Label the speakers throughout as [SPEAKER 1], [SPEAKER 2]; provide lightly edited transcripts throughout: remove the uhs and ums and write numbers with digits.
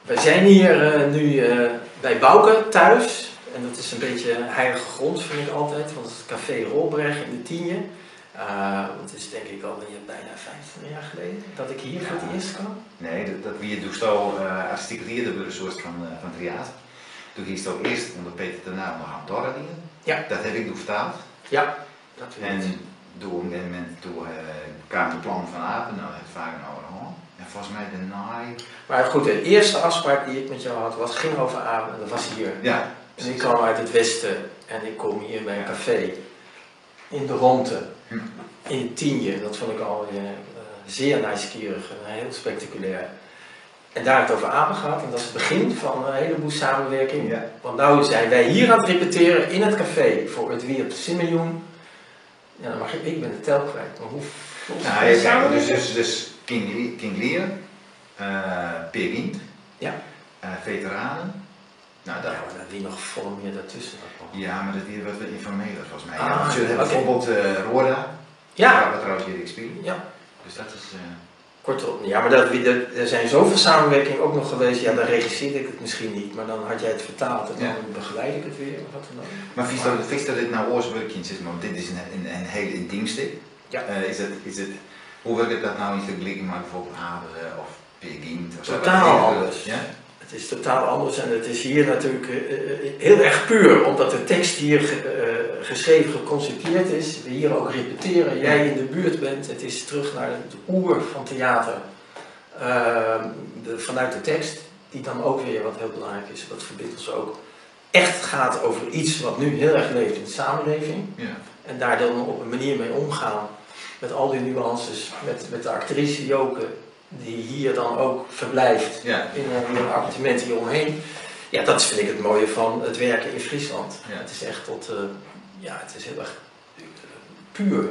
[SPEAKER 1] Wij zijn hier nu bij Bouke thuis. En dat is een beetje heilige grond, vind ik altijd. Want het is het Café Rolberg in de Tienje. Het is denk ik al bijna 15 jaar geleden dat ik hier voor het eerst kwam.
[SPEAKER 2] Nee, dat wie het al artistiek leerde door een soort van theater. Toen ging het ook eerst onder Peter ten Naam nog aan Dorre.
[SPEAKER 1] Ja.
[SPEAKER 2] Dat heb ik toen vertaald.
[SPEAKER 1] Ja, dat weet
[SPEAKER 2] En
[SPEAKER 1] ik.
[SPEAKER 2] toen op een gegeven moment toen kwam het plan van Apen, nou, het vaak een oude hand. En volgens mij de naai.
[SPEAKER 1] Maar goed, de eerste afspraak die ik met jou had, ging over Apen en dat was hier.
[SPEAKER 2] Ja,
[SPEAKER 1] En ik kwam uit het westen en ik kom hier bij een café in de Ronte, in Tienje. Dat vond ik al zeer nieuwsgierig en heel spectaculair. En daar het over Apen gehad en dat is het begin van een heleboel samenwerking.
[SPEAKER 2] Ja.
[SPEAKER 1] Want nu zijn wij hier aan het repeteren in het café voor het Wier op de Simmerjoen. Ja, dan mag ik, ik ben de tel kwijt, maar hoe voelt
[SPEAKER 2] Nou,
[SPEAKER 1] het
[SPEAKER 2] ja, kijk,
[SPEAKER 1] samenwerking?
[SPEAKER 2] dus King Lear, Peer Gynt,
[SPEAKER 1] Ja.
[SPEAKER 2] veteranen. Nou, dat
[SPEAKER 1] Ja, maar daar wie nog vol meer daartussen ook nog.
[SPEAKER 2] Ja, maar dat hier wat we informeler volgens mij.
[SPEAKER 1] Ah,
[SPEAKER 2] ja, want ze hebben
[SPEAKER 1] oké.
[SPEAKER 2] bijvoorbeeld Roorda.
[SPEAKER 1] Ja.
[SPEAKER 2] Waar trouwens hier ik speel.
[SPEAKER 1] Ja.
[SPEAKER 2] Dus dat is.
[SPEAKER 1] Kortom, ja, maar er zijn zoveel samenwerkingen ook nog geweest. Ja, dan regisseerde ik het misschien niet, maar dan had jij het vertaald en dan
[SPEAKER 2] Ja.
[SPEAKER 1] begeleid ik het weer of wat dan ook.
[SPEAKER 2] Maar vies dat dit nou oorswerkje is, want dit is een heel intiem stuk.
[SPEAKER 1] Ja.
[SPEAKER 2] Hoe werkt dat nou in vergelijking met bijvoorbeeld Abe of Peer Gynt of zo?
[SPEAKER 1] Totaal
[SPEAKER 2] Dat
[SPEAKER 1] anders.
[SPEAKER 2] Ja?
[SPEAKER 1] Het is totaal anders en het is hier natuurlijk heel erg puur, omdat de tekst hier geschreven, geconcipieerd is. We hier ook repeteren, jij in de buurt bent. Het is terug naar het oer van theater. Vanuit de tekst, die dan ook weer, wat heel belangrijk is, dat verbindt ons ook, echt gaat over iets wat nu heel erg leeft in de samenleving.
[SPEAKER 2] Ja.
[SPEAKER 1] En daar dan op een manier mee omgaan, met al die nuances, met de actrice Joke, die hier dan ook verblijft,
[SPEAKER 2] Ja.
[SPEAKER 1] in een appartement hieromheen. Ja, dat vind ik het mooie van het werken in Friesland.
[SPEAKER 2] Ja.
[SPEAKER 1] Het is echt tot, ja, het is heel erg puur.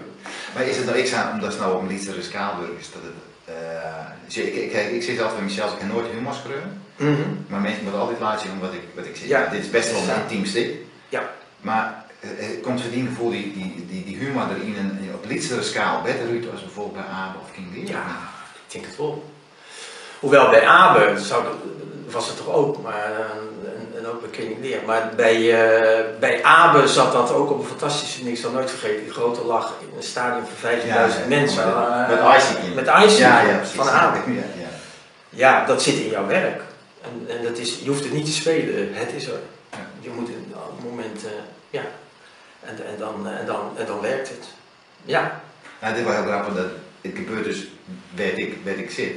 [SPEAKER 2] Maar is het nou, ik zei, omdat het nou op een liedere schaal werkt, is dat het zie, ik, ik, ik, ik zit altijd bij mezelf, ik heb nooit humor schreeuwen, maar mensen moeten altijd laten zien wat ik zie.
[SPEAKER 1] Ja.
[SPEAKER 2] Ja, dit is best wel een
[SPEAKER 1] Ja.
[SPEAKER 2] intiem stuk.
[SPEAKER 1] Ja.
[SPEAKER 2] Maar komt voor die gevoel die humor erin en op liedere schaal beter uit als bijvoorbeeld bij Abe of King Lear?
[SPEAKER 1] Ja, ik denk het wel. Hoewel bij Abe was het toch ook, en ook bij King Lear. Maar bij Abe zat dat ook op een fantastische manier. Ik zal nooit vergeten, die grote lach in een stadion van 15.000 mensen.
[SPEAKER 2] Met Icy.
[SPEAKER 1] Met Icy
[SPEAKER 2] Ja, ja, precies.
[SPEAKER 1] van Abe.
[SPEAKER 2] Ja, ja.
[SPEAKER 1] Ja, dat zit in jouw werk. En dat is, je hoeft het niet te spelen, het is er.
[SPEAKER 2] Ja.
[SPEAKER 1] Je moet in een moment, ja. En dan werkt het. Ja.
[SPEAKER 2] Nou, dit is wel heel grappig, dat het gebeurt dus waar ik zit.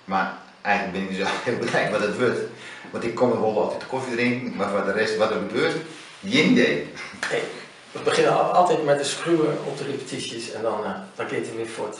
[SPEAKER 2] Maar eigenlijk ben ik dus heel blij wat het wordt. Want ik kom er wel altijd koffie drinken, maar voor de rest wat er gebeurt, geen idee.
[SPEAKER 1] Nee, we beginnen altijd met de schuwen op de repetities en dan keert het weer voort.